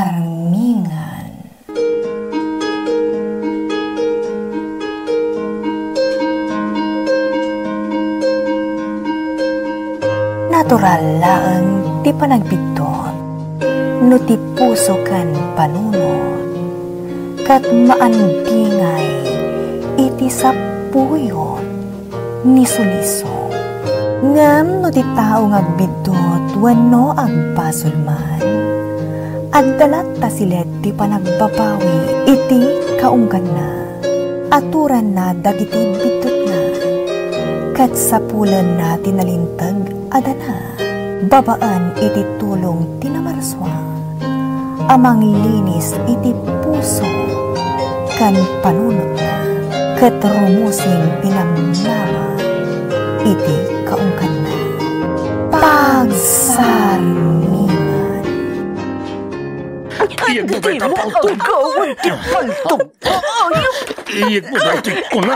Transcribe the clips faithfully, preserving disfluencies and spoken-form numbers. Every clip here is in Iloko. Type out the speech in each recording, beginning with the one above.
Pagsarmingan. Natural laeng ti panagbiddut no ti puso ken panunot ket maandingay iti sapuyot ni suliso. Ngem no ti tao nga agbiddut wenno agbasol man, adda latta silet ti panagbabawi iti kaungganna. Aturanna dagiti biddutna, ket sapulenna ti nalinteg a dana. Babaen iti tulong ti Namarsua a manglinis iti puso ken panunotna, ket rumusing ti namnama iti kaungganna. Pagsarmingan. Iyagmo dayta palto. Agawid ti palto. Iyagmo dayta kuna.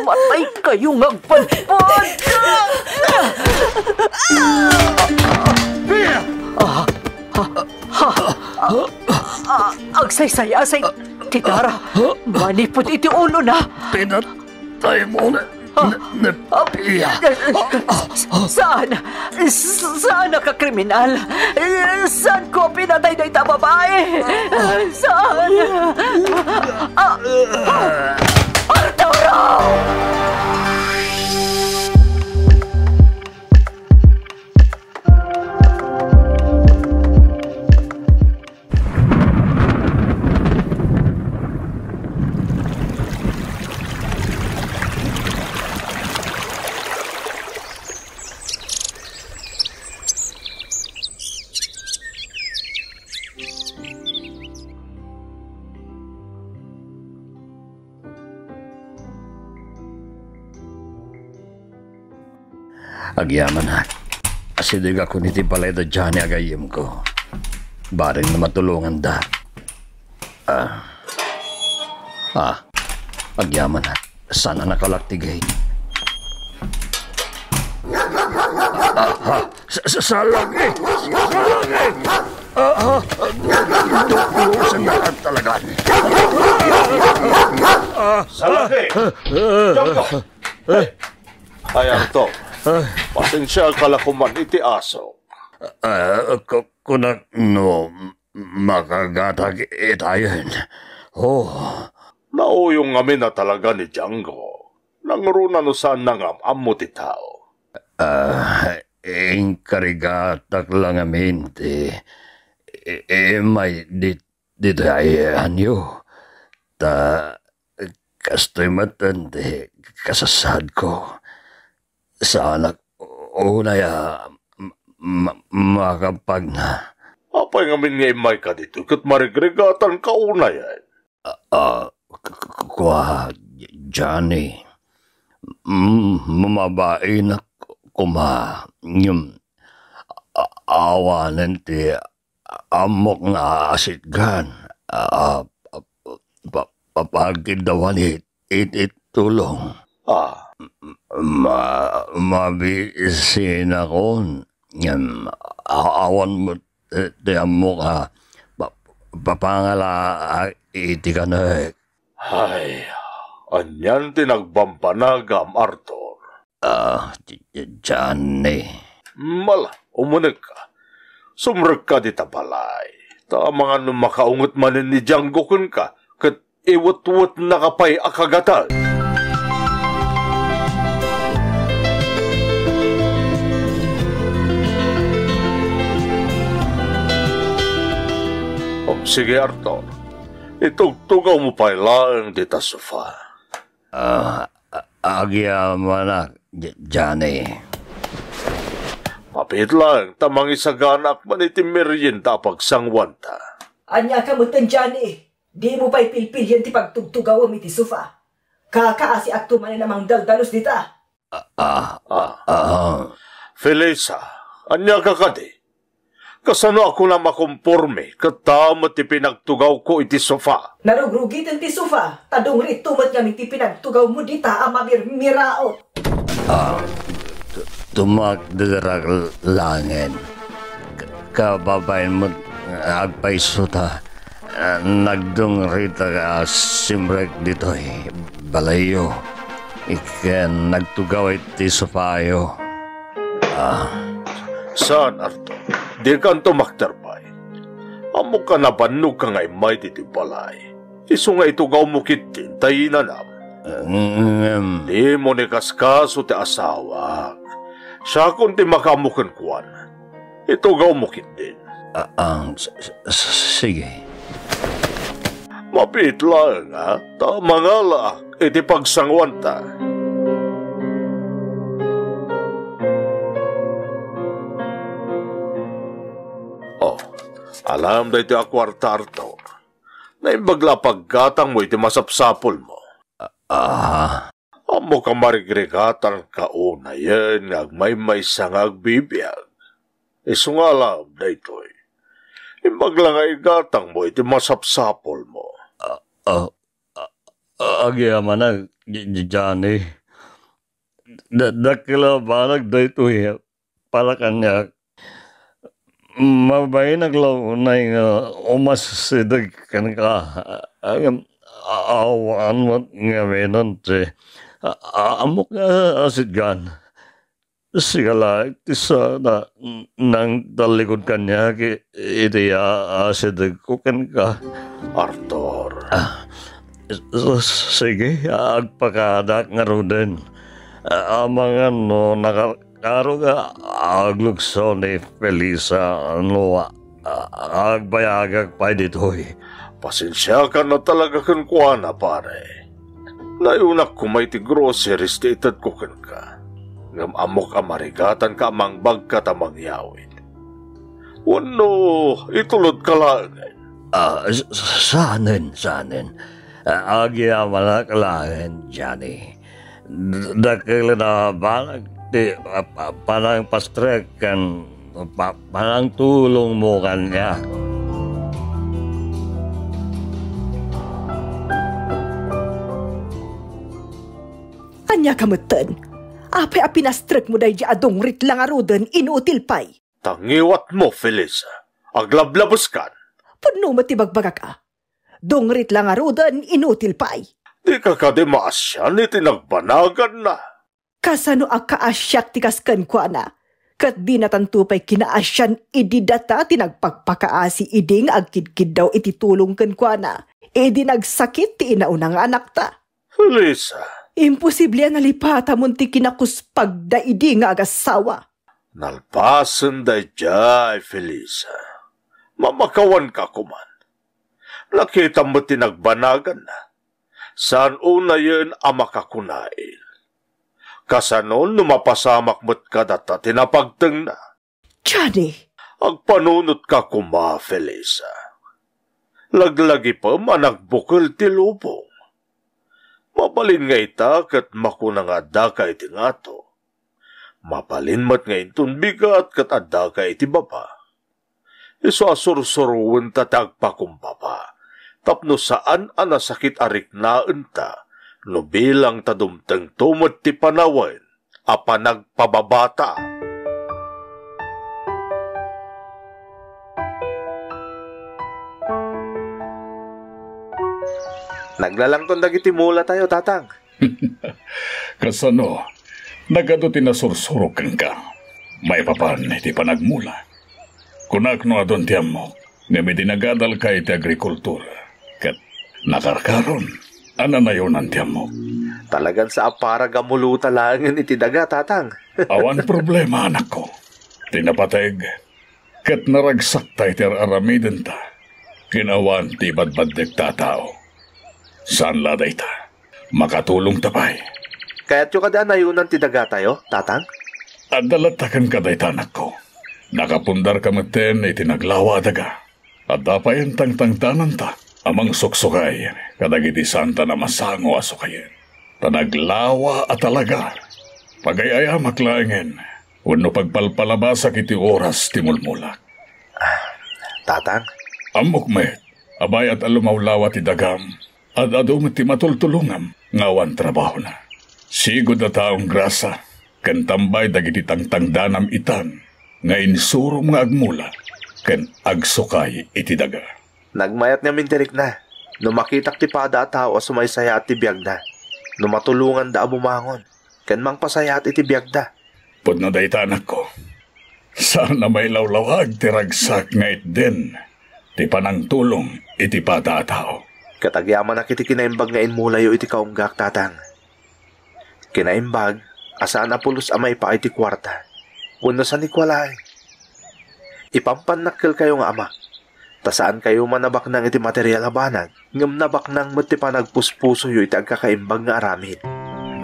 Matay kayo nga agpadpad. Ah, ah, ah, ah, agsaysay-asay ti dara. Manipud iti ulona. Pinat- Tayo muna. Ah, ah, iya. Saan? S-, saan a kakriminal? Saan ko pinatay dayta babae? Saan? Ah, ah, Arturo! Agyamanak, asidegakon iti balay da Johnny a gayyemko. Bareng no matulonganda. Ah. Ah. Agyamanak, saan a nakalak ti gate. Ah, ah. Sa-, sa-, salagi! Salagi! Ah, ah. Dudusan na talaga. Ah, Salagi! Ah, ah. Diyan ka! Ay, Arto, ah, pasensiaka la koman iti asok. Ah, ku-, kunak no makagatag itayen. Oh. Nauyong ngamin a talaga ni Django. Nangruna no saan nangam-ammo ti tao. Ah, inkarigatak la ngamin ti i-, imay dit-, ditoy anyo. Ta kastoy met ti kasasaadko. Saanak unay a ma-, ma-, makapagna. Apay ngamin nga immayka ditoy ket marigrigatanka unayen? Ah, ah, k-, k-, kua, Johnny. Mm, mabainak koma. Ngem, a-, awanen ti ammok nga asitgan. Ah, ah, pa-, pa-, pagkiddawani iti tulong. Ah. Ma-, mabisinakon. Ngem, a-, awan met ti, ti ammok a pa-, papangala iti kanek. Ay, anian ti nagbambanagam, Arthur? Ah, J-, J-, Johnny. Mala, umunegka. Sumrekka dita balay. Ta amangan no makaunget manen ni Django kenka, ket iwetwetnaka pay a kagatag. O, sige, Arthur. Itugtugawmo pay laeng dita sofa. Ah, a-, agyamanak, J-, Johnny. Mabiit laeng ta mangisaganaak man iti merienda a pagsanguanta. Ania ka metten, Johnny? Dimo pay pilpilien ti pagtugtugawem iti sofa. Kakaasiakto manen a mangdaldalus dita. Ah, ah, ah. Felisa, ania ka kadi? Kasano a kunam a komporme ket ta met ti pinagtugawko iti sofa? Narugrugiten ti sofa, ta dungritto met ngamin ti pinagtugawmo dita a mamirmiraot. Ah, t-, tumakderak laengen. K-, kababain met nga agpayso ta, ah, nagdungrita a simrek ditoy balayyo. Ken nagtugaw iti sofayo. Ah. Saan, Arthur? Dikanto makter pay. Ammok a nabannogka nga immay ditoy balay. Isu nga itugawmo ketdin ta inanam. Ngem. Dimo ni kaskaso ti asawak. Siakon ti makaammo kenkuana. Itugawmo ketdin. Ah, ah, s-, s-, s-, sige. Mabiit laeng, a, ta mangalaak iti pagsanguanta. Oh, alam daytoy a kuarta, Arthur. Naimbag la a paggatangmo iti masapsapulmo. Ah. Ammok a marigrigatanka unayen nga agmaymaysa nga agbibiag. Isu nga alam daytoy. Imbag la nga igatangmo iti masapsapulmo. Ah, ah, ah, agyamanak, J-, J-, Johnny. Da-, dakkel a banag daytoy para kaniak. Mabainak la unay nga umasideg kenka. Ngem awan met ngaminen ti, a-, a-, ammok nga asidgan. Sika laeng ti saan a nangtallikod kaniak i-, iti a-, asidegko kenka. Arthur. Ah, s-, s-, sige, agpakaadak ngaruden. Amangan no nakar-, Karo nga aglukso ni Felisa no a-, a-, agbayagak pay ditoy. Pasensiakan a talaga kenkuana, pare. Nayunak koma iti groceries ti itedko kenka. Ngem ammok a marigatanka a mangbagka ta mangyawid. Wenno, itulodka laengen? Ah, s-, s-, saanen, saanen. Ah, agyamanak laeng, Johnny. D-, dakkel a banag ti, ah, pa-, panangpastrek ken pa-, panangtulongmo kaniak. Ania ka metten? Apay a pinastrekmo daydi a dungrit la ngaruden, inutil pay? Ta ngiwatmo, Felisa. Aglablabeskan. Pudno met ti bagbagak a. Dungrit la ngaruden, inutil pay. Dika kadi maasian iti nagbanaganna? Kasano a kaasiak ti kas kenkuana? Ket dinatanto pay kinaasian idi data ti nagpakpakaasi idi nga agkidkiddaw iti tulong kenkuana, idi nagsakit ti inauna nga anakta. Felisa. Imposible a nalipatamon ti kinakuspagda idi nga agasawa. Nalpasen daydiay, Felisa. Mamakawanka koman. Nakitam met ti nagbanaganna. Saan unayen a makakunaen. Kasano no mapasamak met kadata ti napagtengna? Johnny! Agpanunotka koma, Felisa. Laglagipem a nagbukel ti lubong. Mabalin nga ita ket makuna nga addaka iti ngato. Mabalin met nga inton bigat ket addaka iti baba. Isu a sursurowenta ti agpakumbaba tapno saan a nasakit a riknaenta no bilang ta dumtengto met ti panawen a panagpababata. Naglalangton dagiti mulatayo, Tatang. Kasano? Nagadu ti nasursurok kenka maipapan iti panagmula. Kunak no adun ti ammok, ngem idi nagadalka iti agrikultura, ket nakarkaron a nanayonan ti ammok. Talagan sa a para gamuluta laengen iti daga, Tatang. Awan problema, anakko. Ti napateg, ket naragsakta iti ar-aramidenta ken awan ti ibadbaddekta a tao. Saan la dayta. Makatulongta pay. Kayatyo kadi a nayonan ti dagatayo, Tatang? Adda latta kenka dayta, anakko. Nakapundarka metten iti naglawa a daga. Adda pay tangtangtananta a mangsuksukay kadagiti saanta a masango a sukayen. Ta naglawa a talaga. Pagay-ayamak laengen wenno pagpalpalabasak iti oras ti mulmulak. Tatang? Ammok met a bayat a lumawlawa ti dagam, ad-adu met ti matultulongam nga awan trabahona. Sigud a taong grasa ken tambay dagiti tangtangdanam itan nga insurom nga agmula ken agsukay iti daga. Nagmayat ngamin ti rikna no makitak ti pada a tao a sumaysayaat ti biagna, no matulonganda a bumangon ken mangpasayaat iti biagda. Pudno dayta, anakko. Saan a mailawlawag ti ragsak nga itden ti panangtulong iti pada a tao. Ket agyamanak iti kinaimbag nga immulayo iti kaunggak, Tatang. Kinaimbag a saan a pulos a maipaay ti kuarta wenno sanikualaeng. Ipampannakkelkayo nga ama, ta saankayo man a baknang iti material a banag, ngem nabaknang met ti panagpuspusoyo iti agkakaimbag nga aramid.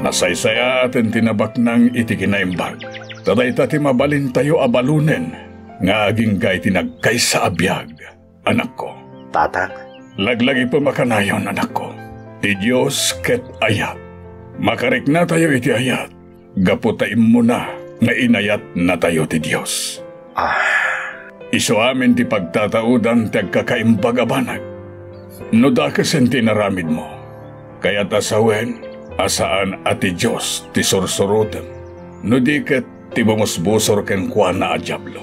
Nasaysayaaten ti nabaknang iti kinaimbag, ta dayta ti mabalintayo a balunen nga agingga iti nagkaysa a biag, anakko. Tatang. Laglagipem a kanayon, anakko. Ti Dios ket ayat. Makariknatayo iti ayat gapu ta immuna nga inayatnatayo ti Dios. Ah. Isu amin ti pagtataudan ti agkakaimbag a banag. No dakesen ti inaramidmo, kayat a sawen a saan a ti Dios ti sursurotem, no di ket ti bumusbusor kenkuana a diablo.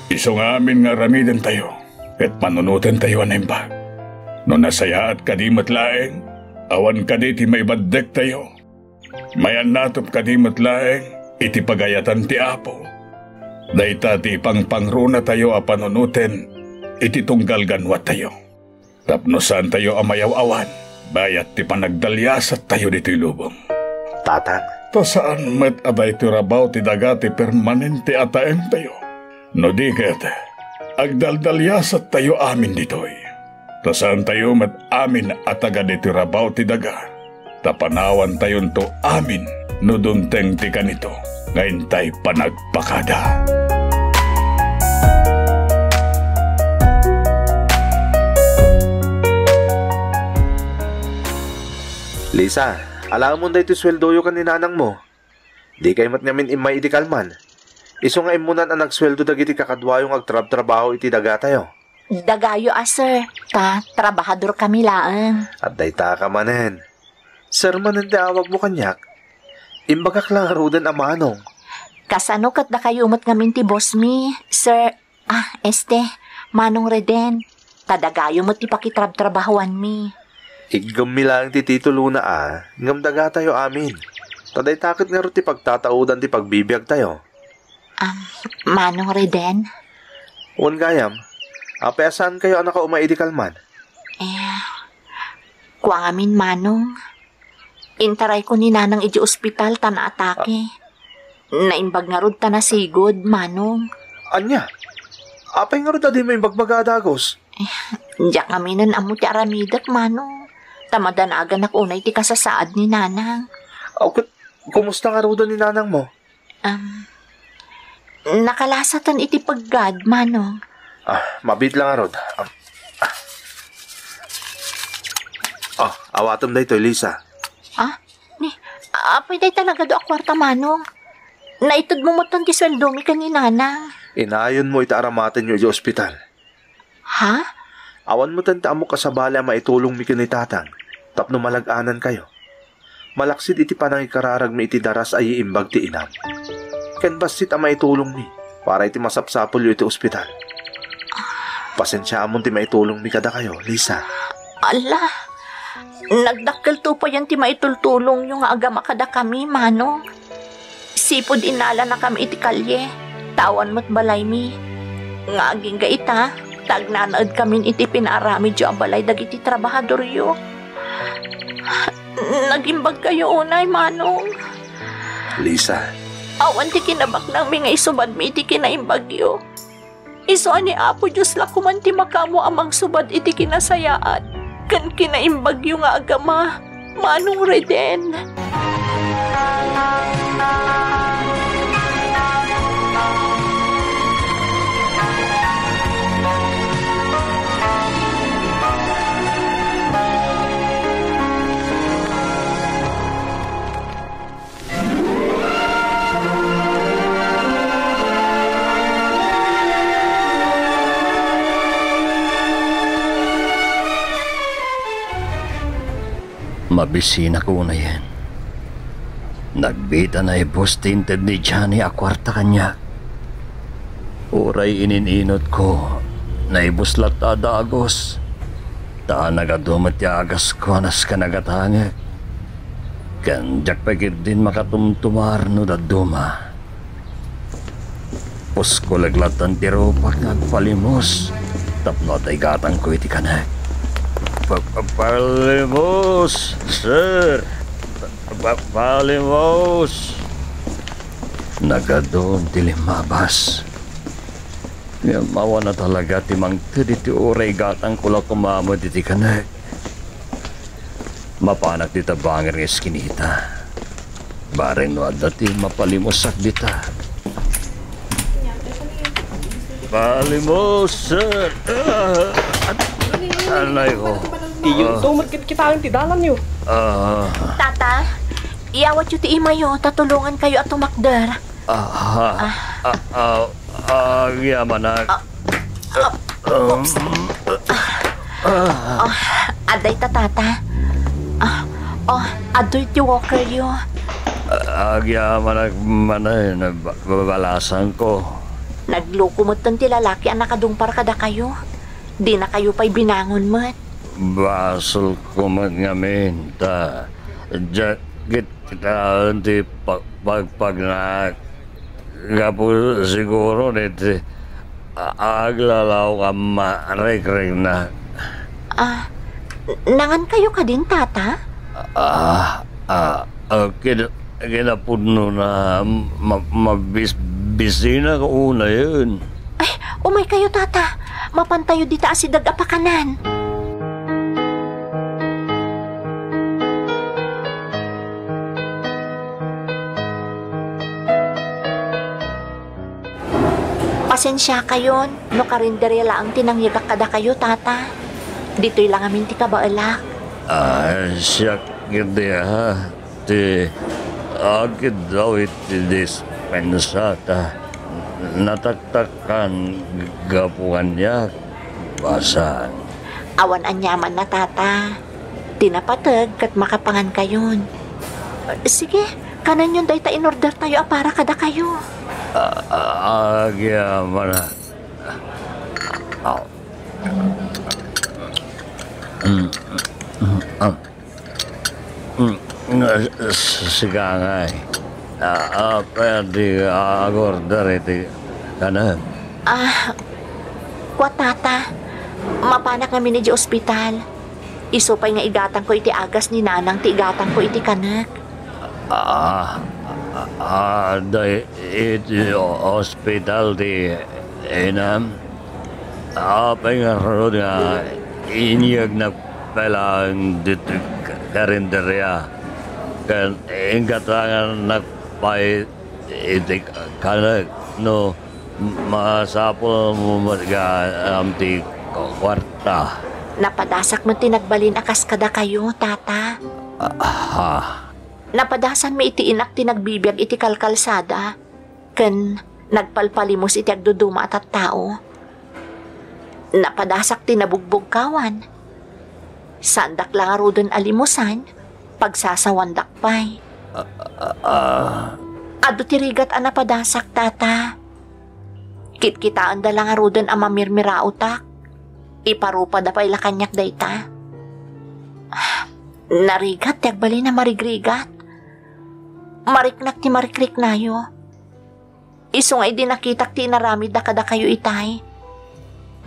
Isu nga amin nga aramidentayo ket panunotentayo a naimbag. No nasayaat kadi met laeng, awan kadi ti maibaddektayo? Mayannatop kadi met laeng iti pagayatan ti Apo? Dayta ti ipangpangronatayo a panunoten iti tunggal ganwatayo, tapno saantayo a mayaw-awan bayat ti panagdaliasattayo ditoy lubong. Tatang. Ta saan met a daytoy rabaw ti daga ti permanente a taentayo. No di ket, agdaldaliasattayo amin ditoy. Ta saantayo met amin a taga ditoy rabaw ti daga, ta panawantayonto amin no dumteng ti kanito nga intay panagpakada. Lisa, alaemon daytoy sueldoyo ken ni nanangmo. Dikay met ngamin immay idi kalman. Isu nga immunan a nagsueldo dagiti kakaduayo nga agtrabtrabaho iti dagatayo. Dagayo a, sir, ta trabahadorkami laeng. Adda ita ka manen. Sir manen ti awagmo kaniak. Imbagak la ngaruden a Manong. Kasano ket dakayo met ngamin ti boss mi, sir? Ah, este, Manong Reden, ta dagayo met ti pakitrabtrabahoanmi. Iggemmi laeng ti titulona a, ngem dagatayo amin. Ta dayta ket ngarud ti pagtataudan ti pagbibiagtayo. Am, Manong Reden? Wen gayam, apay a saankayo a nakaumay idi kalman? Eh, kua ngamin, Manong. Intarayko ni Nanang idiay ospital ta naatake. Naimbag ngarud ta nasigud, Manong. Ania? Apay ngarud a dimo imbagbaga a dagus? Eh, diak ngaminen ammo ti aramidek, Manong. Ta madanaganak unay ti kasasaad ni Nanang. Aw, ket kumusta ngaruden ni Nanangmo? Am, nakalasaten iti peggad, Manong. Ah, mabiit la ngarud. Am, ah. Oh, awatem daytoy, Lisa. Ah, ni, apay dayta nagadu a kuarta, Manong? Naitedmo metten ti sueldomi ken ni Nanang. Inayonmo iti aramatenyo idiay ospital. Ha? Awan metten ti ammok a sabali a maitulongmi ken ni Tatang tapno malag-anankayo. Malaksid iti panangikararagmi iti daras a iimbag ti inam. Ken bassit a maitulongmi para iti masapsapulyo iti ospital. Pasensiaamon ti maitulongmi kadakayo, Lisa. Ala, nagdakkelto payen ti maitultulongyo nga agama kadakami, Manong. Sipud innalanakami iti kalye, ta awan met balaymi. Nga agingga ita, ta agnanaedkamin iti pinaaramidyo a balay dagiti trabahadoryo. Nagimbagkayo unay, Manong. Lisa. Awan ti kinabaknangmi nga isubadmi iti kinaimbagyo. Isu a ni Apo Dios la koman ti makaammo a mangsubad iti kinasayaat ken kinaimbagyo nga agama, Manong Reden. Abisinako unayen. Nagbiit a naibus ti inted ni Johnny a kuarta kaniak. Uray ininunotko, naibus latta a dagus. Ta nagadu met ti agasko a nasken a gatangek. Ken diak pay ketdin makatumtumar no dadduma. Puskuleg lattan ti rupak nga agpalimos tapno adda igatangko iti kanek. Pa-, pa-, palimos, sir! Pa-, palimos! Nagadun ti limmabas. Ngem awan a talaga ti mangted iti uray igatangko la koma met iti kanek. Mapanak dita bangir nga iskinita. Bareng no adda ti mapalimusak dita. Palimos, sir. Ah, anay ko. Iyo, Ah. Tumot kit kitaen ti dalanyo. Ah. Tata, iyawatyo ti imayo, ta tulongankayo a tumakder. Ah, ah, ah, ah, agyamanak. Ah, ah, Um, oops. Ah, ah, adda ita, Tata. Ah, oh, adtoy ti walkeryo. Agyamanak manen, ba-, balasangko. Nagloko metten ti lalaki a nakadungpar kadakayo. Dinakayo pay binangon met. Basolko met ngamin, ta, diak kitaen ti pag-, pagpagnak. Gapu siguro iti a-, aglalaw a marikriknak. Ah, nangankayo kadin, Tata? Ah, ah, ah, kin-, kinapudno na ma-, mabis-, bisinak unayen. Ay, umaykayo, Tata. Mapantayo dita asideg a pakanan. Pasensiakayon no karinderya laeng ti nangyegak kadakayo, Tata. Ditoy la ngamin ti kabaelak. Ah, siak iti, ah, ti agkiddaw iti dispensa ta nataktakkan gapu kaniak. Basan. Awan aniamanna, Tata. Ti napateg ket makapangankayon. Sige, kanenyon dayta inordertayo a para kadakayo. Ah, ah, agyamanak. Ah. Mm, mm, ah. Mm, nga, s-, sika ngay. Ah, ah, pwede ka agorder iti kanem? Ah, kua, Tata. Mapanak ngamin idiay ospital. Isu pay nga igatangko iti agas ni Nanang ti igatangko iti kanek. Ah, ah, ah, day iti o-, ospital ti inam? Apay ngarud nga inyegnak pay laeng ditoy ka-, karinderya ken inggatangannak pay iti ka-, kanek no masapulmo met nga addam ti ku-, kuarta? Napadasak met ti nagbalin a kas kadakayo, Tata. Ah, ha. Napadasanmi iti inak ti nagbibiag iti kalkalsada ken nagpalpalimos iti agduduma a tattao. Napadasak ti nabugbugkawan. Saandak la ngaruden a limusan, pagsasawandak pay. Ah, ah, ah. Adu ti rigat a napadasak, Tata. Kitkitaenda la ngaruden a mamirmiraotak. Iparupada pay la kaniak dayta. Narigat ti agbalin a marigrigat. Mariknak ti marikriknayo. Isu nga idi nakitak ti inaramidda kadakayo itay,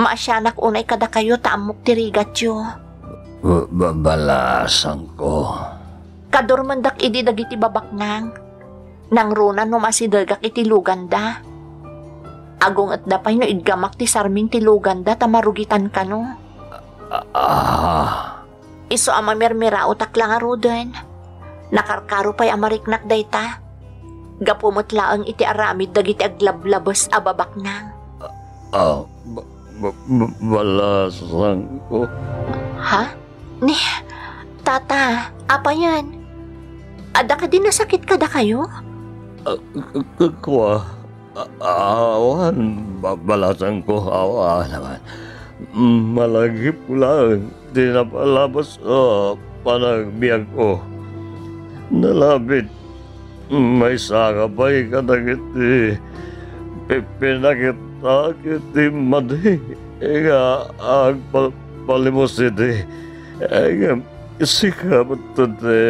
maasianak unay kadakayo ta ammok ti rigatyo. Ba-, ba-, balasangko. Kadurmendak idi dagiti babaknang. Nangruna no masidegak iti luganda. Agungetda pay no iggamak ti sarming ti luganda ta marugitan kano. Ah. Isu a mamirmiraotak la ngaruden. Nakarkaro pay a mariknak dayta. Gapu met laeng iti aramid dagiti aglablabes a babaknang. Ah, ba-, ba-, ba-, balasangko. Ha? Ni, Tata, apayen? Adda kadi nasakit kadakayo? Ah, k-, k-, kua. A-, awan, ba-, balasangko, awan, awan. Malagip laeng ti napalabas, ah, panagbiagko. Nalabit, maysaka pay kadagiti pi-, pinakitaak iti madi nga agpalpalimus idi. Ngem sika met ti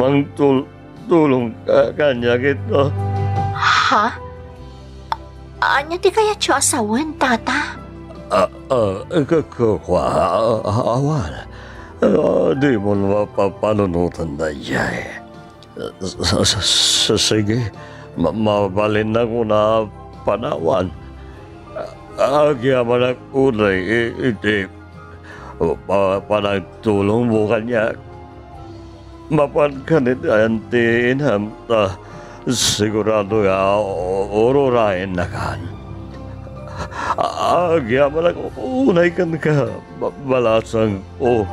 mangtul-, tulong ka-, kaniak ita. Ha? Ania ti kayatyo a sawen, Tata? Ah, ah, k-, k-, kua, ah, awan. Ah, dimon mapapanunotan daydiay. S-, s-, s-, sige, ma-, mabalinnak una panawan. Ah, agyamanak unay i-, iti pa-, panagtulongmo kaniak. Mapanka iti inam ta sigurado nga u-, ururayennakan. A-, agyamanak unay kenka, ba-, balasangko.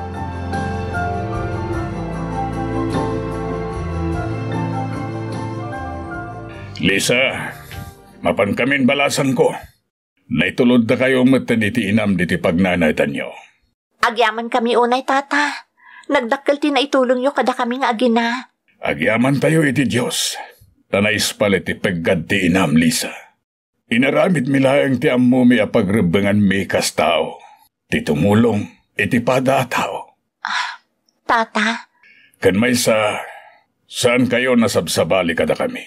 Lisa, mapankamin, balasangko. Naituluddakayo metten iti inam ditoy pagnanaetanyo. Agyamankami unay, Tata. Nagdakkel ti naitulongyo kadakami nga agina. Agyamantayo iti Dios, ta naispal iti peggad ti inam, Lisa. Inaramidmi laeng ti ammomi a pagrebbenganmi kas tao, ti tumulong iti pada a tao. Ah, Tata. Ken maysa, saankayo a sabsabali kadakami.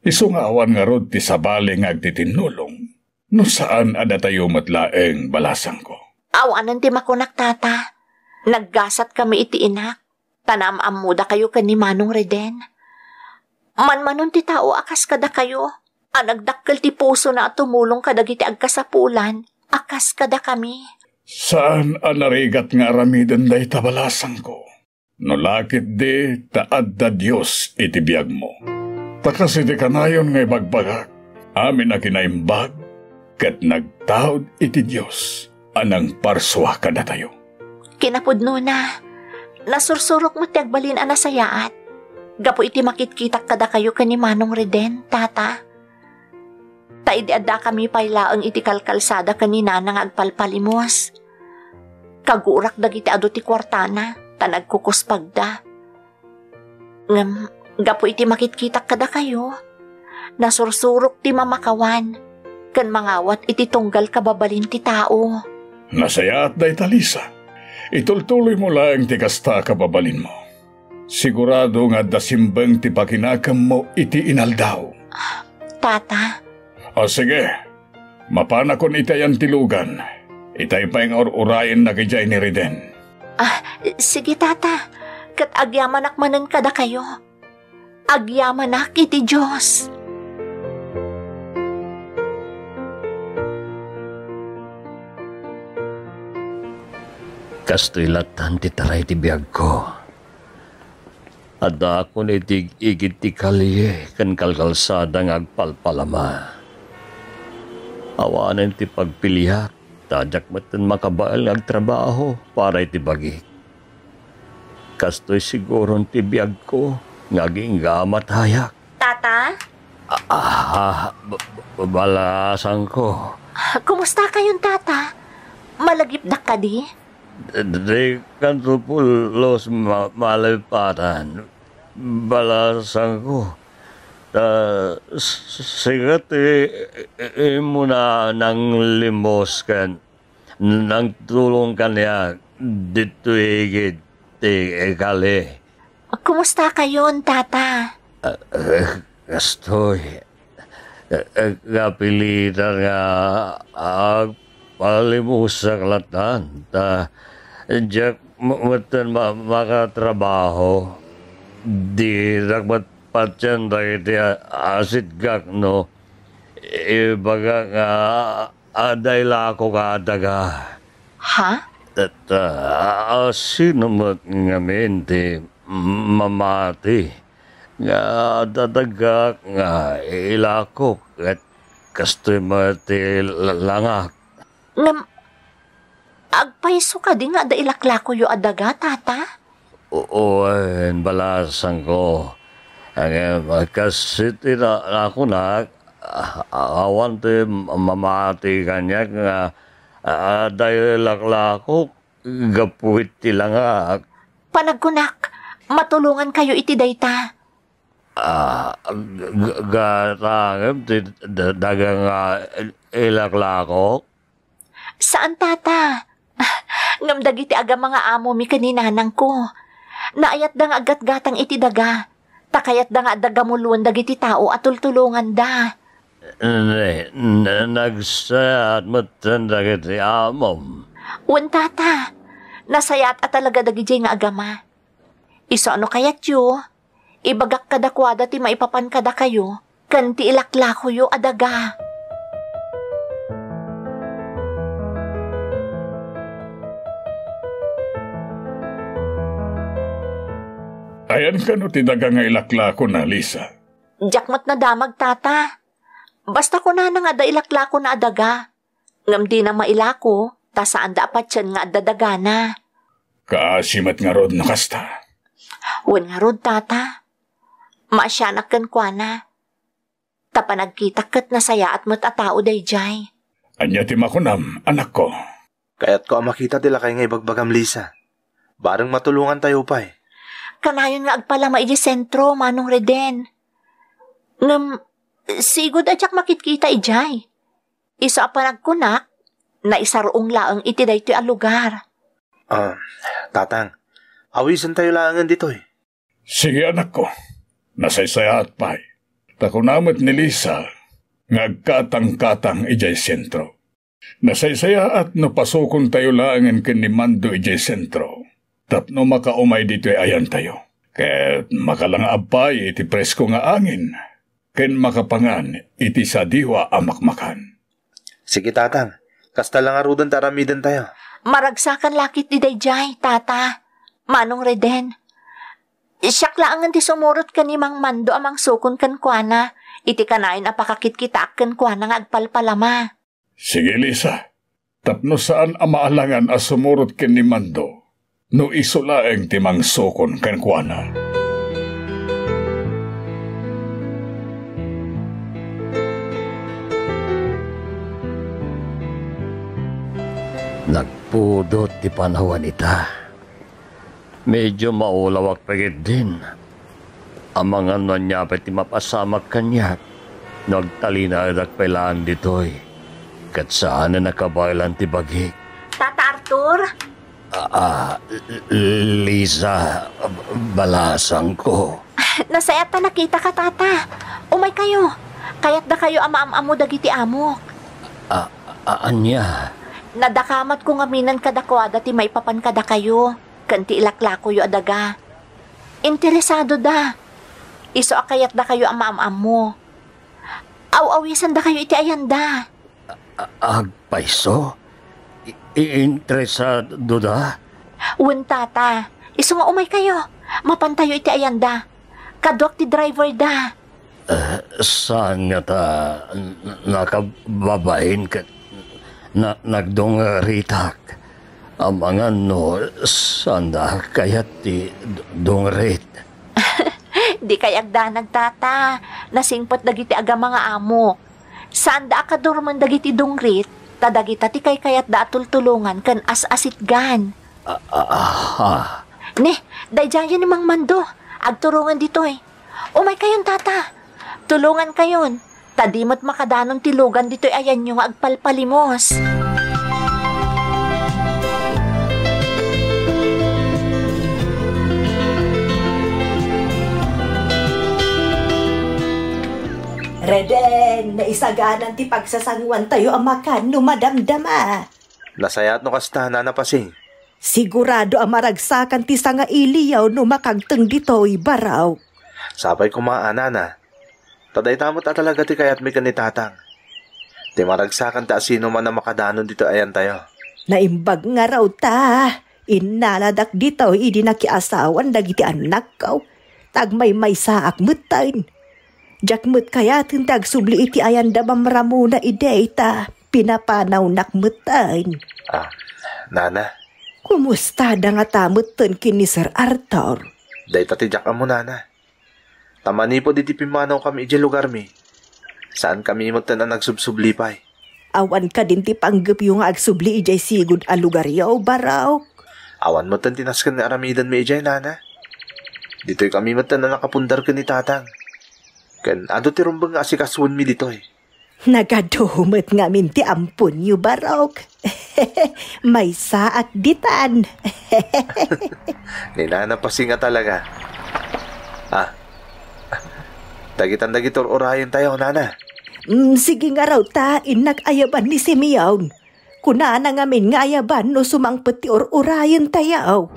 Isu nga awan ngarud ti sabali nga agtitinnulong no saan a datayo met laeng, balasangko. Awanen ti makunak, Tata. Naggasatkami iti inak, ta naam-ammodakayo ken ni Manong Reden. Manmanon ti tao a kas kadakayo, a nagdakkel ti pusona a tumulong kadagiti agkasapulan a kas kadakami. Saan a narigat nga aramiden dayta, balasangko. No la ketdi ta adda Dios iti biagmo. Ta kas iti kanayon nga ibagbagak, amin a kinaimbag ket nagtaud iti Dios a nangparsua kadatayo. Kinapudnona, nasursurok met ti agbalin a nasayaat gapu iti makitkitak kadakayo ken ni Manong Reden, Tata. Ta idi addakami pay laeng iti kalkalsada ken ni Nana nga agpalpalimus, kagurak dagiti adu ti kuartana ta nagkukuspagda. Ngem gapu iti makitkitak kadakayo, nasursurok ti mamakawan ken mangawat iti tunggal kababalin ti tao. Nasayaat dayta, Lisa. Itultuloymo laeng ti kasta a kababalinmo. Sigurado nga adda simbeng ti pakinakemmo iti inaldaw. Tata. O sige, mapanakon iti ayantilugan. Itay pay nga ur-urayennak idiay ni Reden. Ah, sige, Tata. Ket agyamanak manen kadakayo. Agyamanak iti Dios. Kastoy lattan ti taray ti biagko. Addaakon iti igid ti kalye ken kalkalsada nga agpalpalama. Awanen ti pagpiliak, ta diak metten makabael nga agtrabaho para iti bagik. Kastoy siguron ti biagko nga agingga a matayak. Tata? Ah, ah, ba-, ba-, balasangko. Kumusta kayon, Tata? Malagipdak kadi? Di kanto pulos ma-, malipatan, balasangko. Ta s-, sika ti i-, i-, immuna nanglimos ken nangtulong kaniak ditoy igid ti kalye. Kumusta kayon, Tata? Ah, eh, kastoy. Eh, eh, kapilitan nga agpalimusak lattan, ta diak m-, metten ma-, makatrabaho. Dinak met patien dagiti a-, asitgak no ibaga nga adda ilakok a daga. Ha? Ket, ah, sino met ngamin ti mamati nga adda dagak nga ilakok ket kastoy met ti la-, langak? Ngem, agpayso kadi nga adda ilaklakoyo a daga, Tata? O-, wen, balasangko. Ngem, kas iti na-, nakunak, a-, awan ti mamati kaniak nga, a-, adda ilaklakok gapu iti langak. Panagkunak, matulongankayo iti dayta. Ah, g-, g-, gatangem ti d-, daga nga il-, ilaklakok? Saan, tata. Ngem dagiti agama nga amomi ken ni nanangko, naayatda nga aggatgatang iti daga, ta kayatda nga adda gamuloen dagiti tao a tultulonganda. Ne, ne, nagsayaat metten dagiti amom. Wen, tata. Nasayaat a talaga dagidiay nga agama. Isu a no kayatyo, ibagak kadakuada ti maipapan kadakayo ken ti ilaklakoyo a daga. Ayan kano ti daga nga ilaklakona, Lisa? Diak met nadamag, tata. Basta kunana nga adda ilaklakona a daga. Ngem dina mailako, ta saanda a patien nga adda dagana. Kaasi met ngarud no kasta? Wen ngarud, tata. Maasianak kenkuana. Ta panagkitak ket nasayaat met a tao daydiay. Ania ti makunam, anakko? Kayatko a makita ti lakay nga ibagbagam, Lisa. Bareng matulongantayo pay. Kanayon nga agpalama idiay sentro, Manong Reden. Ngem, sigud a diak makitkita idiay. Isu a panagkunak, naisarong laeng iti daytoy a lugar. Ah, Tatang, awisentayo laengen ditoy. Sige, anakko. Nasaysayaat pay. Ta kuna met ni Lisa nga agkatangkatang idiay sentro. Nasaysayaat no pasukontayo laengen ken ni Mando idiay sentro tapno makaumay ditoy ayantayo. Ket makalangaab pay iti presko nga angin ken makapangan iti sadiwa a makmakan. Sige, Tatang. Kasta la ngaruden ti aramidentayo. Maragsakan la ketdi daydiay, Tata. Manong Reden, siak laengen ti sumurot ken ni Mang Mando a mangsukon kenkuana iti kanayon a pakakitkitaak kenkuana nga agpalpalama. Sige, Lisa. Tapno saan a maalangan a sumurot ken ni Mando no isu laeng ti mangsukon kenkuana. Nagpudot ti panawan ita. Medyo maulawak pay ketdin. Amangan no ania pay ti mapasamak kaniak no agtalinaedak pay laeng ditoy, ket saanen a kabaelan ti bagik. Tata Arthur? Ah, ah, Lisa, balasangko. Nasayaat ta nakitaka, Tata. Umaykayo. Kayatdakayo a maam-ammo dagiti amok. Ah, ah, ania? Nadakamatko ngamin kadakuada ti maipapan kadakayo ken ti ilaklakoyo a daga. Interesadoda. Isu a kayatdakayo a maam-ammo. Aw-awisandakayo iti ayanda. A-, agpayso? I-, i-, interesadoda? Wen, Tata. Isu nga umaykayo. Mapantayo iti ayanda. Kaduak ti driverda. Eh, saan ngata n-, nakababain ket na-, nagdungritak? Amangan no saanda kayat ti d-, dungrit. Dikay agdanag, Tata. Nasingpet dagiti agama nga amok. Saanda a kadurmen dagiti dungrit, ta dagita ti kaykayatda a tultulongan ken as-asitgan. A-, a-, aha. Ne, daydiayen ni Mang Mando. Agturongen ditoy. Umaykayon, Tata. Tulongankayon. Ta di met makadanon ti lugan ditoy ayanyo nga agpalpalimos. Reden, naisaganan ti pagsasanguantayo a makan no madamdama. Nasayaat no kasta, Nana Pasing. Sigurado a maragsakan ti sangailiyo no makagteng ditoy, Barok. Sapay koma a, Nana. Ta dayta met a talaga ti kayatmi ken ni Tatang. Ti maragsakan ti asinoman a makadanon ditoy ayantayo. Naimbag ngarud ta. Innaladak ditoy idi nakiasawan dagiti annakko. Ta agmaymaysaak metten. Diak met kayaten ti agsubli iti ayanda Mam Ramona idi ta pinapanawnak metten. Ah, Nana. Kumustada ngata metten ken ni Sir Arthur? Dayta ti diak ammo, Nana. Ta manipud iti pimmanawkami idiay lugarmi, saankami metten a nagsubsubli pay. Awan kadin ti panggepyo nga agsubli idiay sigud a lugaryo, Barok? Awan metten ti nasken nga aramidenmi idiay, nana. Ditoykami metten a nakapundar ken ni tatang. Ken adu ti rumbeng nga asikasoenmi ditoy. Nagadu met ngamin ti amponyo, Barok. Maysaak ditan. Ni nana Pasing a talaga. Ah, dagitan dagiti ur-urayentayo, nana. Mm, sige ngarud ta, innak ayaban ni Simeon. Kunana ngamin nga ayaban no sumangpet ti ur-urayentayo.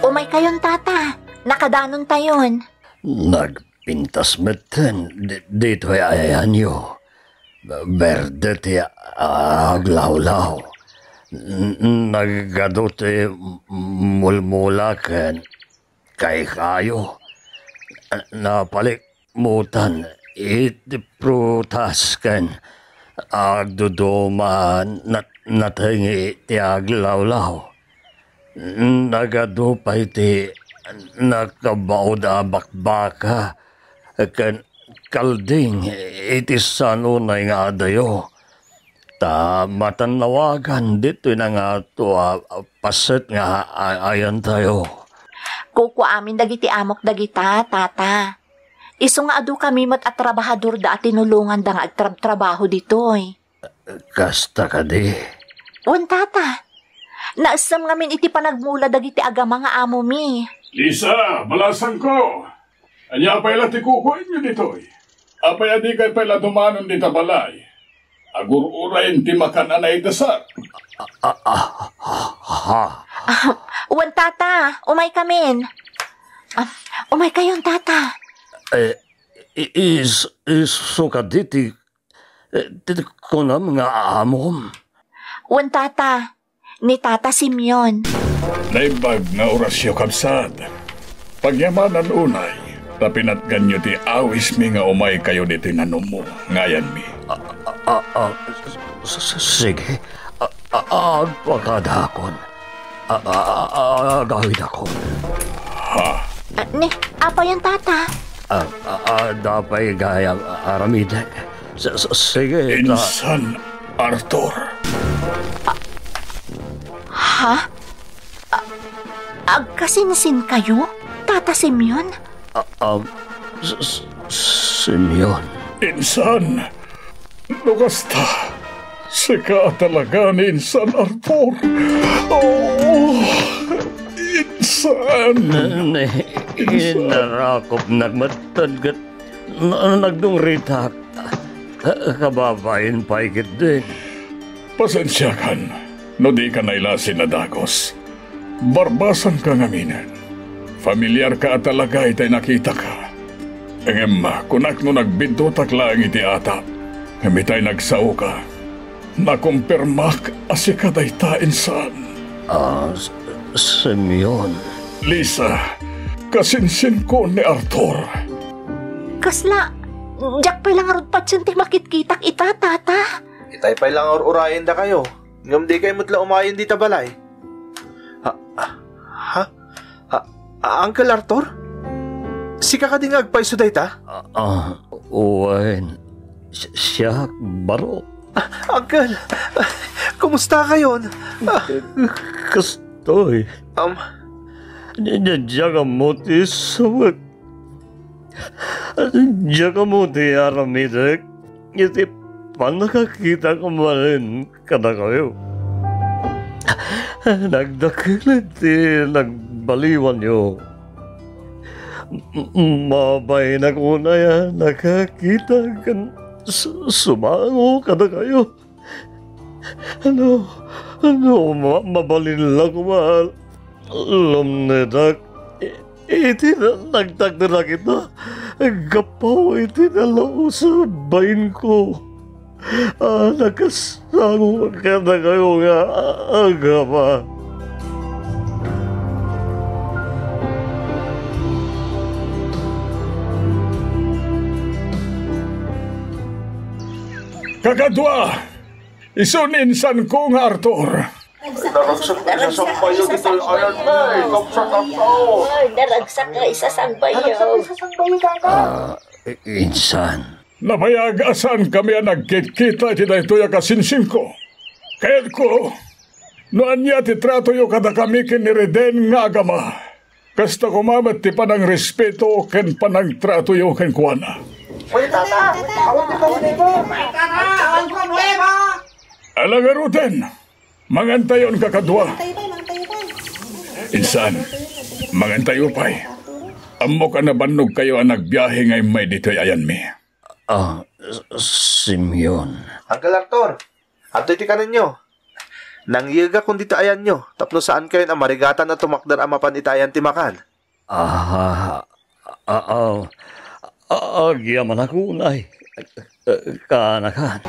Umaykayon, tata. Nakadanontayon. Nagpintas metten di-, ditoy ayanyo. Berde ti aglawlaw. N-, nagadu ti mulmula ken kaykayo. Napalikmutan iti prutas ken agduduma nat-, natengi ti aglawlaw. Nagadu pay ti nakabaud a bakbaka ken kalding iti sanunay nga adayo. Ta matannawagan ditoy nangato a, a paset nga a-, ayantayo. Kukuamin dagiti amok dagita, tata. Isu nga adu kami met a trabahadorda a tinulonganda nga agtrabtrabaho ditoy. Kasta kadi? Wen, tata. Naessem ngamin iti panagmula dagiti agama nga amomi. Lisa, balasangko! Ania pay la ti kukuenyo ditoy? Apay a dikay pay la dumanon dita balay? Agur-urayen ti makan a naidasar. Ah, ah, ah, ah, ah. Ah, wen, tata, umaykamin. Ah, umaykayon, tata. Eh, i-, is-, isu kadi ti, eh, ti kunam nga amom? Wen, tata. Ni Tata Simeon. Naimbag nga orasyo, kabsat. Pagyamanan unay, ta pinatganyo ti awismi nga umaykayo ditoy nanummo nga ayanmi. Ah, ah, ah, ah, s-, s-, sige. Ah, ah, agpakadakon. Ah, ah, ah, agawidakon. Ha? Ah, ni, apayan, Tata? Ah, ah, ah, dapay gayam, ah, aramidek. S-, s-, sige, ta- Insan, Arthur. Ah, ha? Ah, agkasinsin kayo, Tata Simeon? Ah, um, S-, S-, Simeon. Insan, no kasta, sika a talaga ni Insan Arthur. Oh, Insan. Ne, Insan. Inarakop nagmatad ket na-, nagdungritak. Kababain pay ketdin. Pasensiakan no dika nailasin a dagus. Barbasangka ngaminen. Familiarka a talaga itay nakitaka. Ngem kunak no nagbiddutak laeng iti atap, ngem itay nagsaoka, nakumpirmak a sika dayta, Insan. Ah, S-, Simeon. Lisa, kasinsinko ni Arthur. Kasla, diak pay la ngarud patien ti makitkitak ita, Tata. Itay pay la nga ur-urayendakayo, ngem dikay met la umayen dita balay. Ha? Ha? Ha? Ah, Uncle Arthur? Sika kadi nga agpayso dayta? Ah, ah, wen. Si-, siak, Barok. Ah, Uncle, ah, kumusta kayon? Ah. Kastoy. Um. Di-, di-, diak ammo ti isawek. Diak ammo ti aramidek iti pannakakitak manen kadakayo. Nagdakkel ti nagbaliwanyo. M-, mabainak unay a nakakita ken su-, sumango kadakayo. No, no ma-, mabalin la koma a lumnedak i-, iti na-, nagtakderak ita gapu iti nalaus a bainko a nakasango kadakayo nga agama. Kakadua, isu ni insanko nga Arthur. Naragsak nga isasangbayo ditoy ayanmi, kabsat a tao. Naragsak nga isasangbayo. Ah, i-, insan. Nabayag a saankami a nagkitkita iti daytoy a kasinsingko. Kayatko, no ania ti tratoyo kadakami ken ni Reden nga agama, kasta koma met ti panangrespeto ken panangtratoyo kenkuana. Tata, awan ti problema. Tata, awan problema. Ala garuden, mangantayon kakadua. Mangantayo pay, mangantayo pay. Insan, mangantayo pay. Ammok a nabannogkayo a nagbiahe nga immay ditoy ayanmi. Ah, S-, Simeon. Uncle Arthur, adtoy ti kanenyo. Nangyegakon ditoy ayanyo tapno saankayon a marigatan a tumakder a mapan iti ayan ti makan. Ah, ah, ah, ah, agyamanak unay. Kaanakan.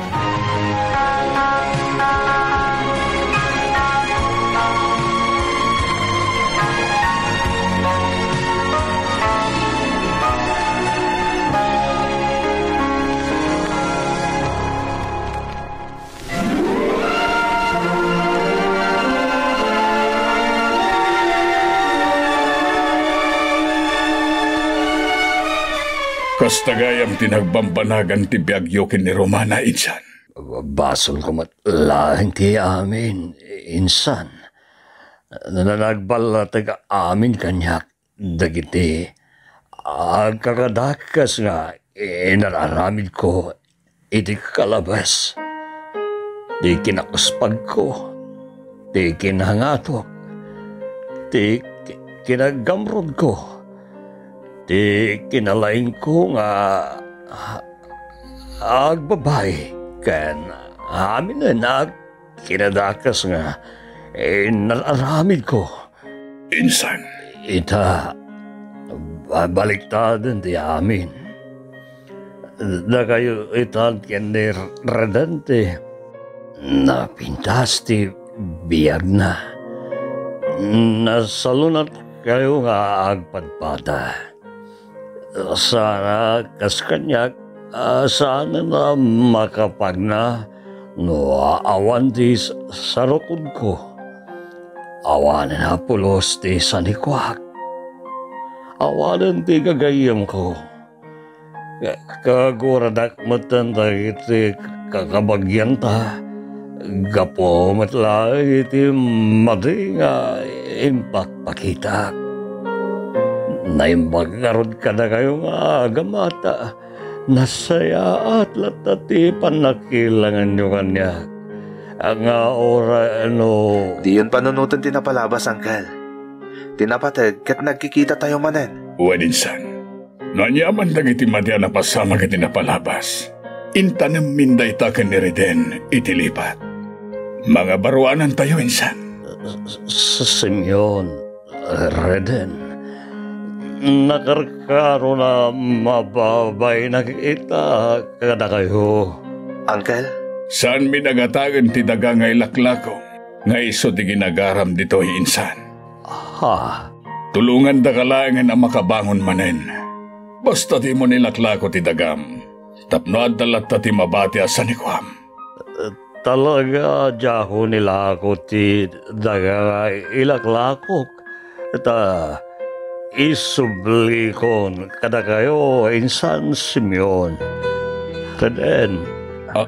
Kasta gayam ti nagbambanagan ti biagyo ken ni Romana, insan. Basol ko met laeng ti amin, insan. Na-, nagballateg amin kaniak dagiti agkakadakes nga inar-aramidko iti kalabes, ti kinakuspagko, ti kinangatok, ti ki-, kinagamrudko, ti kinalaingko nga agbabai, ken aminen a kinadakes nga inar-aramidko. Insan. Ita, babaliktaden ti amin. Dakayo itan ken ni Reden ti napintas ti biagna. Nasalunatkayo nga agpadpada. Saan a kas kaniak, a, saanen a makapagna no awan ti s-, sarukodko. Awanen a pulos ti sanikuak. Awanen ti gagayyemko. Ka-, kaguradak metten dagiti kakabagianta. Gapu met laeng iti madi nga impakpakitak. Naimbag ngarud kadakayo nga agama ta nasayaat latta ti pannakilanganyo kaniak. Nga uray no... Diyon panunoten ti napalabas, Uncle. Ti napateg ket nagkikitatayo manen. Wen insan. No aniaman dagiti madi a napasamak iti napalabas, intanemmin dayta ken ni Reden iti lipat. Mangabaruanantayo insan. S-, Simeon, Reden, nakarkaron a mababainak ita kadakayo. Uncle? Saanmi dagatagen ti daga nga ilaklako nga isu ti ginagaram ditoy insan. Ha? Tulongandaka laengen a makabangon manen. Basta dimo ilaklako ti dagam, tapno adda latta ti mabati a sanikuam. Talaga, diakon ilako ti daga nga ilaklakok, ta isublikon kadakayo insan Simeon. Reden. Ah,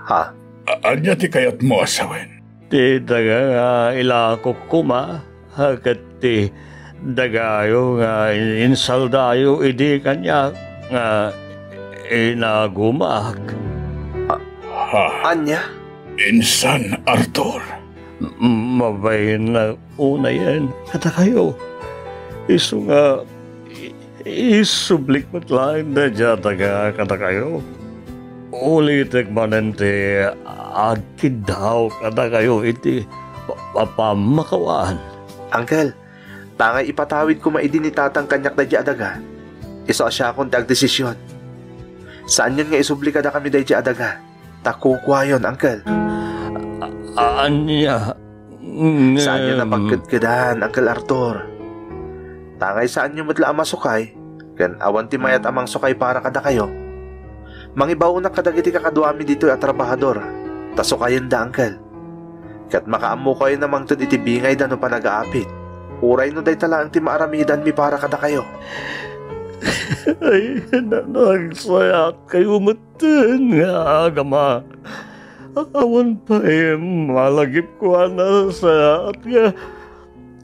ha? A-, ania ti kayatmo a sawen? Ti daga nga ilakok koma, a, ket ti dagayo nga in-, insaldayo idi kaniak nga inagumak. A-, ha? Ania? Insan, Arthur. M-, mabain a unayen kadakayo. Isu nga i-, isublik met laeng daydiay a daga kadakayo. Ulitek manen ti agkiddaw kadakayo iti pa-, pa-, pammakawan. Uncle, tangay ipatawid koma idi ni Tatang kaniak daydiay a daga. Isu a siakon ti agdesision. Saanyon nga isubli kadakami daydiay a daga. Ta kukuayon, Uncle. A-, ania? Saanyon a pagkedkedan, Uncle Arthur. Tangay saanyo met la a masukay, ken awan ti mayat a mangsukay para kadakayo. Mangibaonak kadagiti kakaduami ditoy a trabahador, ta sukayenda, Uncle. Ket makaammokayon a mangted iti bingayda no panagaapit, uray no dayta laeng ti maaramidanmi para kadakayo. Ay, na-, nagsayaat kayo metten nga agama. Awan pay malagipko a nasayaat nga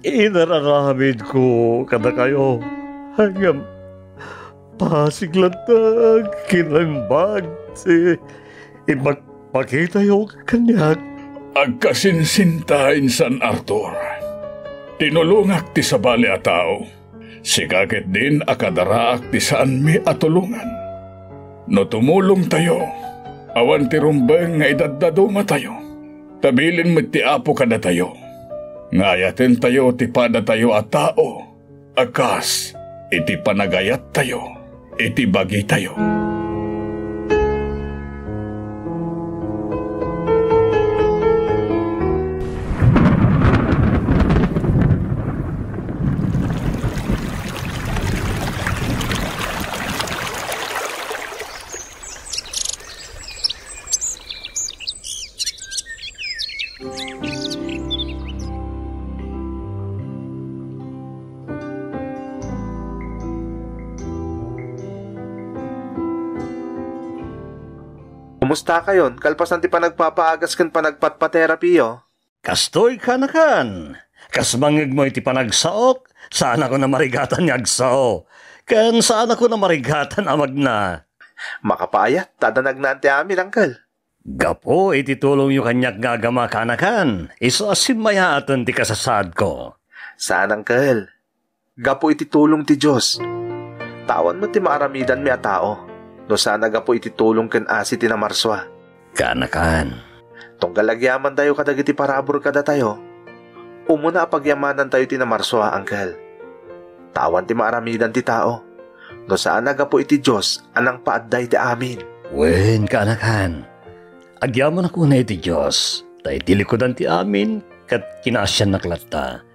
inararamidko kadakayo. Ngem pasig latta kinaimbag ti ipagpakitayo kaniak. Agkasinsinta, Insan Arthur. Tinulongak ti sabali a tao. Sika ketdin a kadaraak ti saanmi a tulongan. No tumulongtayo, awan ti rumbeng nga idaddadumatayo. Ta bilin met ti Apo kadatayo nga ayatentayo ti padatayo a tao a kas iti panagayattayo iti bagitayo. Kumusta kayon, kalpasan ti panagpapaagas ken panagpatpaterapiyo? Kastoy, kanakan. Kas mangngegmo iti panagsaok, saanakon a marigatan nga agsao. Ken saanakon a marigatan a magna. Makapaayat, ta adda nagnaan ti amin, Angkel. Gapu iti tulongyo kaniak nga agama, kanakan, isu a simmayaaten ti kasasaadko. Saan, Angkel. Gapu iti tulong ti Dios. Ta awan met ti maaramidanmi a tao no saan a gapu iti tulong ken asi ti namarsua. Kanakan. Tunggal agyamantayo kadagiti parabur kadatayo, umuna a pagyamanantayo ti namarsua, Angkel. Ta awan ti maaramidan ti tao no saan a gapu iti Dios a nangpaadda iti amin. Wen, kanakan. Agyamanak unay iti Dios, ta iti likudan ti amin, ket kinaasiannak latta.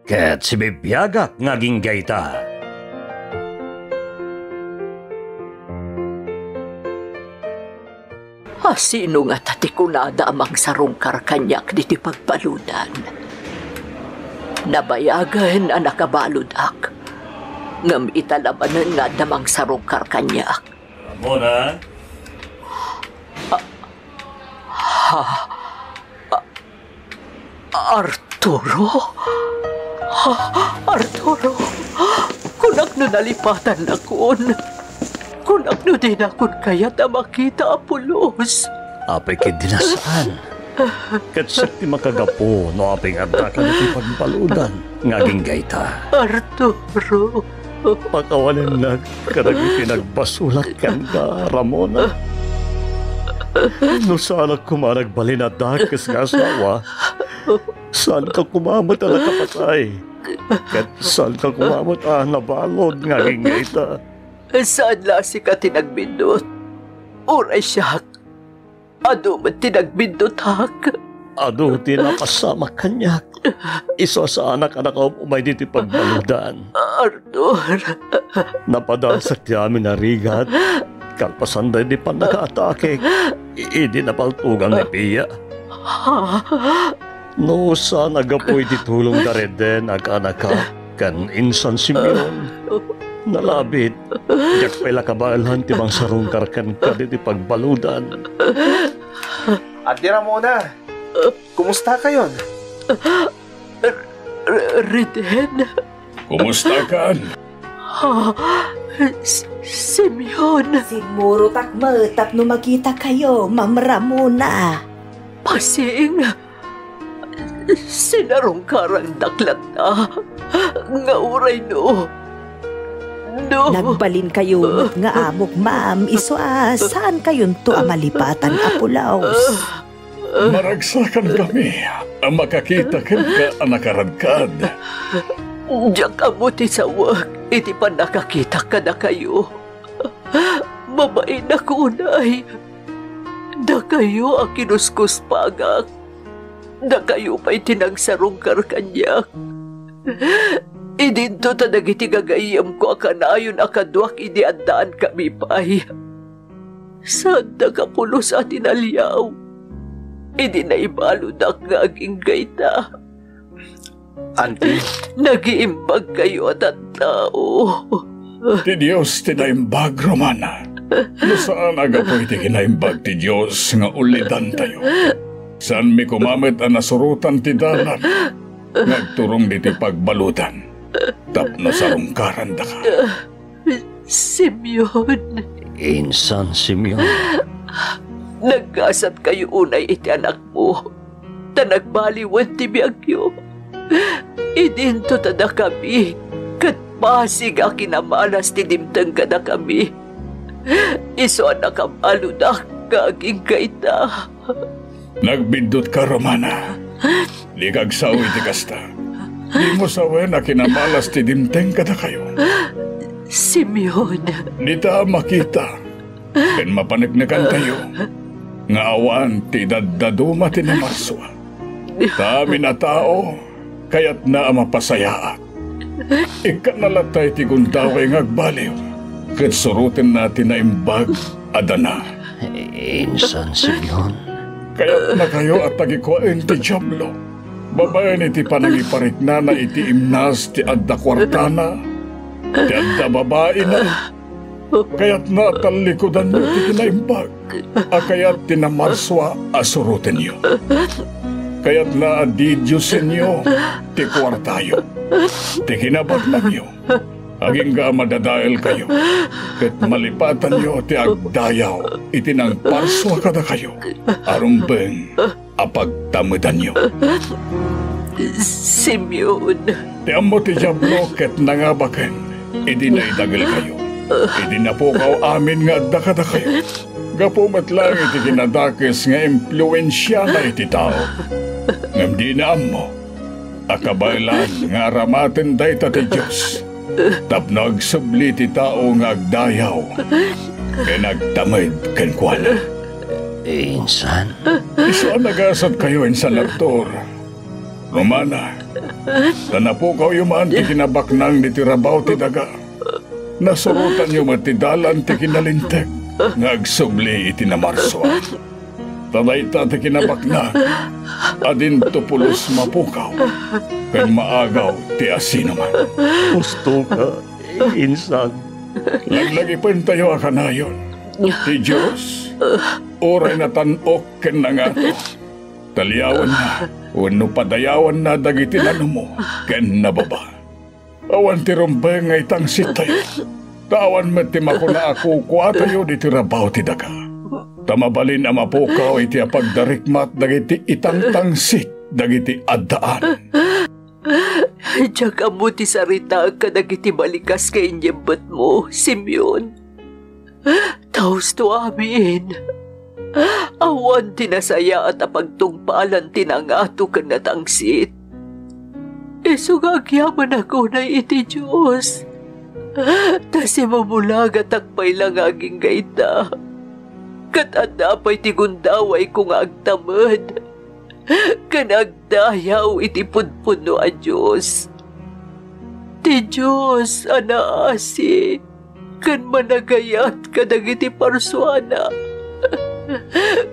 Ket sibibiagak nga agingga ita. A sino ngata ti kunada a mangsarungkar kaniak ditoy pagbaludan? Nabayagen a nakabaludak, ngem ita la manen nga adda mangsarungkar kaniak. Ramona? Ha? Arturo? Ah, Arturo, kunak no nalipatannakon. Kunak no dinakon kayat a makita, Apulos. Apay ketdi a saan? Ket siak ti makagapu no apay nga addaka ditoy pagbaludan nga agingga ita. Arturo. Pakawanennak kadagiti nagbasolak kenka, Ramona. No saanak koma a nagbalin a dakes nga asawa, saanka koma met a nakapatay. Ket saanka koma met a nabalud nga agingga ita. Saan la a sika ti nagbiddut. Uray siak. Adu met ti nagbiddutak. Adu ti napasamak kaniak. Isu a saanak a nakaum-umay ditoy pagbaludan. Arthur. Napadasak ti amin a rigat. Kalpasan daydi pannakaatakek idi napaltugan ni Pia. Ha? No saan a gapu iti tulong da Reden a kaanaka ken insan Simeon, nalabit, diak pay la kabaelan ti mangsarungkar kenka ditoy pagbaludan. Ate Ramona, kumusta kayon? R-, R-, Reden. Kumusta kan? Ah, S-, Simeon. Simmurotak met tapno makita kayo, Ma'am Ramona. Pasing, sinarungkarandak latta nga uray no, no. Nagbalin kayo met nga amok, ma'am, isu a saan kayonto a malipatan, Apo Laos. Maragsakan kami a makakita kenka a nakaradkad. Diak ammo ti sawek iti pannakakitak kadakayo. Mabainak unay. Dakayo a kinuskuspagak. Dakayo pay ti nangsarungkar kaniak. Idinto ta dagiti gagayyemko a kanayon a kaduak idi addaan kami pay. Saanda kapulos a tinaliaw idi naibaludak nga agingga ita. Auntie? Nagiimbag kayo a tattao. Ti Dios ti naimbag, Romana. No saan a gapu iti kinaimbag ti Dios nga ulidantayo, saanmi koma met a nasurotan ti dalan nga agturong ditoy pagbaludan tapno sarungkarandaka. Simeon. Insan, Simeon. Naggasatkayo unay iti anakmo, ta nagbaliwen ti biagyo. Idinto ta dakami ket basig a kinamalas ti dimteng kadakami. Isu a nakabaludak nga agingga ita. Nagbiddutka, Romana. Dika agsao iti kasta. Dimo sawen a kinamalas ti dimteng kadakayo. Simeon. Dita a makita ken mapaneknekantayo nga awan ti daddaduma ti namarsua. Ta amin a tao kayatna a mapasayaat. Ikkatna latta iti gundaway nga agbaliw, ket surotenna ti naimbag a dana. Insan, Simeon. Kayatnakayo a tagikuaen ti Diablo. Babaen iti panangipariknana iti imnas ti adda kuartana, ti adda babaina, kayatna a tallikudanyo ti kinaimbag a kayat ti namarsua a surotenyo. Kayatna a didiosenyo ti kuartayo, ti kinabaknangyo. Agingga a madadaelkayo, ket malipatanyo ti agdayaw iti nangparsua kadakayo a rumbeng a pagtamedanyo. Simeon. Ti ammo ti Diablo ket nangabaken idi naidagelkayo. Idi napukaw amin nga adda kadakayo, gapu met laeng iti kinadakes nga impluensiana iti tao. Ngem dina ammo a kabaelan nga aramaten dayta ti Dios, tapno agsubli ti tao nga agdayaw ken agtamed kenkuana. Insan? Isu a nagasatkayo, Insan Arthur. Romana, ta napukawyo man ti kinabaknang ditoy rabaw ti daga. Nasurotanyo met ti dalan ti kinalinteg nga agsubli iti namarsua. Ta dayta ti kinabaknang a dinto pulos mapukaw ken maagaw ti asinoman. Husto ka, Insan. Laglagipentayo a kanayon. Ti Dios, uray natan-ok ken nangato, taliawanna wenno padayawanna dagiti nanumo ken nababa. Awan ti rumbeng nga itangittayo, ta awan met ti makuna a kukuatayo ditoy rabaw ti daga. Ta mabalin a mapukaw iti apagdarikmat dagiti itangtangsit dagiti addaan. Diak ammo ti saritaek kadagiti balikas nga inyembetmo, Simeon. Ta husto amin, awan ti nasayaat a pagtungpalan ti nangato ken natangsit. Isu nga agyamanak unay iti Dios, ta simumulagatak pay la nga agingga ita, ket adda pay ti gundawayko nga agtamed ken agdayaw iti pudpudno a Dios. Ti Dios a naasi ken managayat kadagiti parsuana,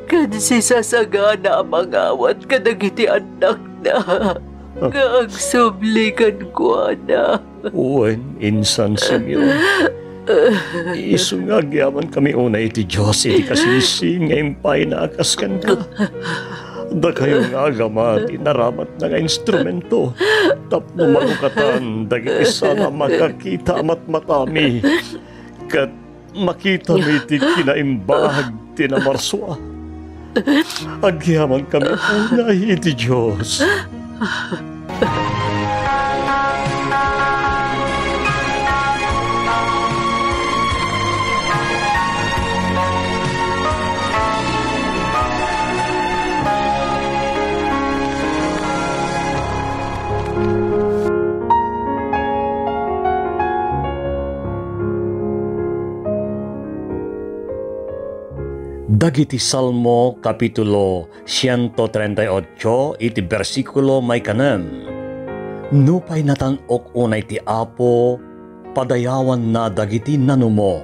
ken sisasagana a mangawat kadagiti annakna nga agsubli kenkuana. Wen, Insan Simeon, isu nga agyamankami unay iti Dios iti kasinsin nga impayna a kas kenka. Dakayo nga agama ti naramatna nga instrumento tapno marukatan dagiti saan a makakita a matmatami, ket makitami ti kinaimbag ti namarsua. Agyamankami unay iti Dios. Dagiti Salmo, Kapitulo siento treinta y ocho, iti bersikulo maikanem. Nupay natan-ok unay ti Apo, padayawanna dagiti nanumo,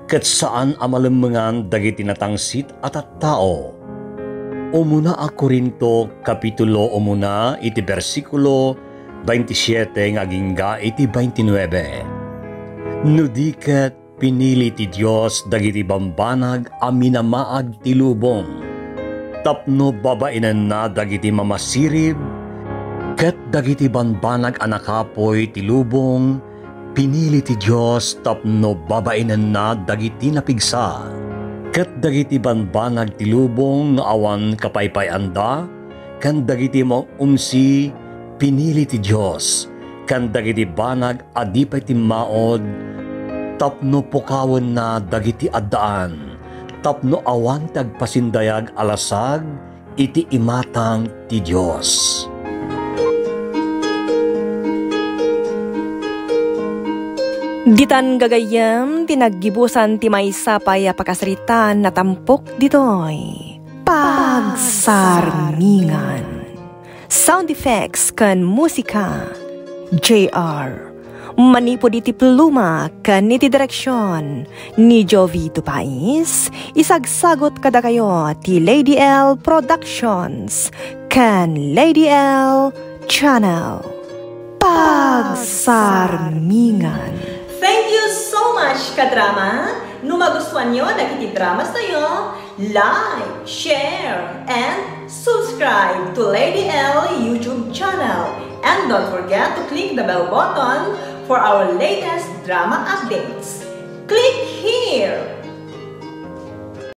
ket saan a malemmengan dagiti natangsit a tattao. Umuna a Corinto, Kapitulo umuna, iti bersikulo veintisiete nga agingga iti veintinuebe. No di ket pinili ti Dios dagiti bambanag a minamaag ti lubong tapno babainenna dagiti mamasirib, ket dagiti bambanag a nakapuy ti lubong pinili ti Dios tapno babainenna dagiti napigsa, ket dagiti bambanag ti lubong nga awan kapaypay-anda, ken dagiti maumsi pinili ti Dios, ken dagiti banag a di pay timmaod, tapno pukawenna dagiti addaan, tapno awan ti agpasindayag a lasag iti imatang ti Dios. Ditan gagayyem ti naggibusan ti maysa pay a pakasaritaan a tampok ditoy Pagsarmingan. Sound effects ken musika, J R. Manipud iti pluma ken iti direksion ni Jovito Pais, isagsagot kadakayo ti Lady L Productions ken Lady L Channel. Pagsarmingan. Thank you so much, kadrama! No magustuanyo dagiti dramas tayo, like, share, and subscribe to Lady L YouTube channel. And don't forget to click the bell button for our latest drama updates. Click here!